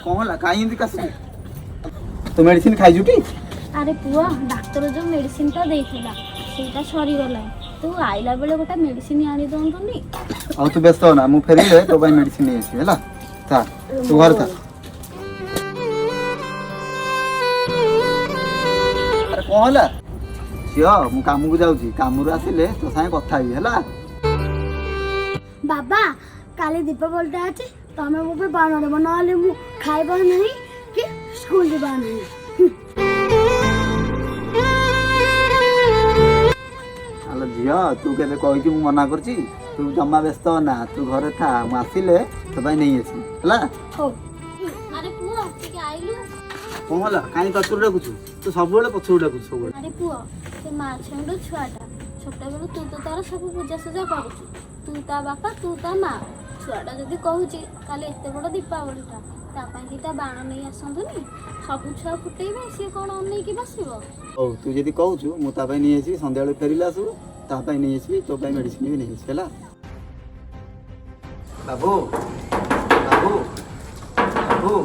କଣ ହେଲା? କାହିଁ ଏମିତି କାଶୁଛୁ? ତୁ ମେଡିସିନ ଖାଇଛୁ ଟି? ଆରେ ପୁଅ, ଡାକ୍ତର ଯୋଉ ମେଡିସିନଟା ଦେଇଥିଲା, ସେଇଟା ସରିଗଲା। ତୁ ଆଇଲା ବେଳେ ଗୋଟେ ମେଡିସିନ ଆଣି ଦଅନ୍ତୁନି? ଆଉ ତୁ ବ୍ୟସ୍ତ ହନା, ମୁଁ ଫେରିଲେ ତୋ ପାଇଁ ମେଡିସିନ ନେଇ ଆସିବି, ହେଲା? ଥା, ତୁ ଘରେ ଥା। ଆରେ, କଣ ହେଲା ଝିଅ? ମୁଁ କାମକୁ ଯାଉଛି, କାମରୁ ଆସିଲେ ତୋ ସାଙ୍ଗେ କଥା ହେବି, ହେଲା? ବାବା, କାଲି ଦୀପାବଳିଟା ଅଛି, ତମେ ମୋ ପାଇଁ ବାଣ ଦେବ, ନହେଲେ ମୁଁ ଖାଇବ ନାହିଁ କି ସ୍କୁଲ ଯିବା ନାହିଁ। ଆଲୋ ଝିଅ, ତୁ କେବେ କହିଛୁ ମୁଁ ମନା କରୁଛି? ତୁ ଜମା ବ୍ୟସ୍ତ ନା, ତୁ ଘରେ ଥା, ମୁଁ ଆସିଲେ ତୋ ପାଇଁ ନେଇ ଆସିବି, ହେଲା? ହଉ। ଆରେ ପୁଅ, ଟିକେ ଆଇଲୁ। କଣ ହେଲା? କାହିଁ ପଛରୁ ଡାକୁଛୁ? ତୁ ସବୁବେଳେ ପଛରୁ ଡାକୁଛୁ, ସବୁବେଳେ। ଆରେ ପୁଅ, ସେ ମା ଛେଣ୍ଡୁ ଛୁଆଟା, ଛୋଟବେଳୁ ତୁ ତ ତାର ସବୁ ପୂଜା ସୁଜା କରୁଛୁ। ତୁ ତା ବାପା, ତୁ ତା ମା। ଛୁଆଟା ଯଦି କହୁଛି କାଲି ଏତେ ବଡ଼ ଦୀପାବଳିଟା, ତା ପାଇଁ ଦିଟା ବାଣ ନେଇ ଆସନ୍ତୁନି? ସବୁ ଛୁଆ ଫୁଟେଇବେ, ସିଏ କ'ଣ ଅନେଇକି ବସିବ? ହଉ, ତୁ ଯଦି କହୁଛୁ, ମୁଁ ତା ପାଇଁ ନେଇ ଆସିବି। ସନ୍ଧ୍ୟାବେଳକୁ ଫେରିଲେ ଆସିବୁ, ତା ପାଇଁ ନେଇ ଆସିବି, ତୋ ପାଇଁ ମେଡିସିନ ବି ନେଇ ଆସିବି, ହେଲା? ବାବୁ, ବାବୁ, ବାବୁ।